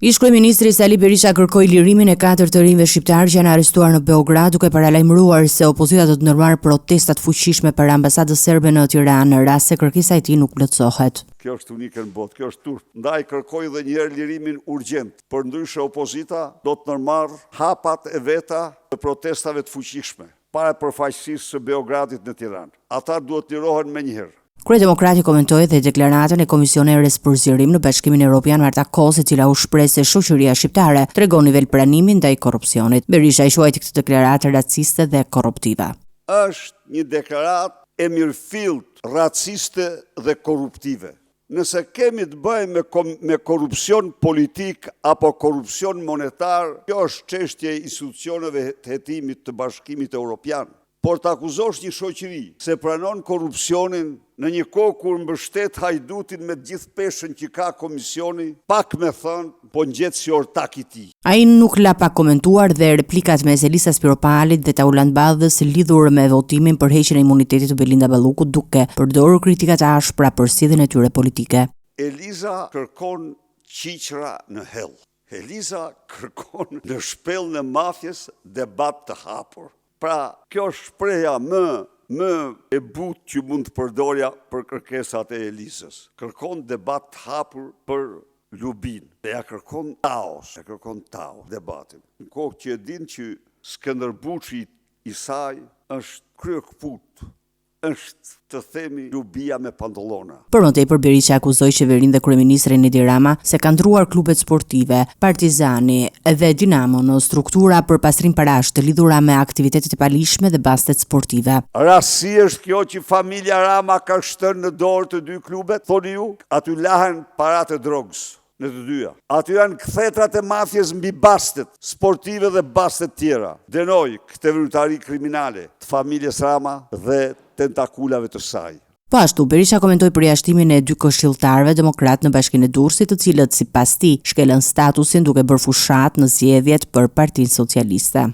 Ish-kryeministri Sali Berisha kërkoi lirimin e katër të rinjve shqiptarë që janë arrestuar në Beograd, duke paralajmëruar se opozita do të ndërmarrë protesta të fuqishme para ambasadës serbe në Tiranë në rast se kërkesa e tij nuk plotësohet. Kjo është unike në botë, kjo është turp. Ndaj kërkoj dhe një herë lirimin urgjent, përndryshe opozita do të ndërmarrë hapat e veta të protestave të fuqishme para përfaqësisë së Beogradit në Tiranë. Ata duhet të lirohen menjëherë. Kryedemokrati komentoi dhe deklaratën e komisioneres për zgjerim në Bashkimin Europian Marta Kos, e cila u shpreh se shoqëria shqiptare tregon nivel pranimi ndaj korrupsionit. Berisha e quajti këtë deklaratë raciste dhe korruptive. Është një deklaratë e mirëfilltë raciste dhe korruptive. Nëse kemi të bëjmë me me korrupsion politik apo korrupsion monetar, kjo është çështje e institucioneve të hetimit të Bashkimit Europian. Por të akuzosh një shoqëri se pranon korrupsionin në një kohë kur mbështet hajdutin me gjithë peshën që ka komisioni, pak me thënë, po ngjet si ortak i tij. Ai nuk la pa komentuar dhe replikat mes Elisa Spiropalit dhe Taulant Ballës lidhur me votimin për heqjen e imunitetit të Belinda Ballukut duke përdorur kritika të ashpra për sjelljen e tyre politike. Elisa kërkon qiqra në hell. Elisa kërkon në shpellën e mafjes debat të hapur. Pra, kjo është shprehja më më e butë që mund të përdorja për kërkesat e Elisës. Kërkon debat të hapur për lubinë dhe ja kërkon Taos, ja kërkon Tao debatin. Në kohë që e din që Skënder Buçi i saj është kryekëput Është, të themi, lubia me pantollona. Për më tepër, Berisha akuzoi qeverinë dhe kryeministrin Edi Rama se kanë ndërruar klubet sportive, Partizani dhe Dinamo në struktura për pastrim parash të lidhura me aktivitetet e paligjshme dhe bastet sportive. Rastësi është kjo që familja Rama ka shtënë në dorë të dy klubet, thoni ju? Aty lahen paratë e drogës. Në të dyja. Aty janë kthetrat e mafies mbi bastet sportive dhe bastet tjera. Dënoj këtë veprimtari kriminale të familjes Rama dhe tentakulave të saj. Po ashtu, Berisha komentoi përjashtimin e dy këshilltarëve demokratë në Bashkinë e Durrësit, të cilët, sipas tij, shkelën statusin duke bërë fushatë në zgjedhjet për Partinë Socialiste.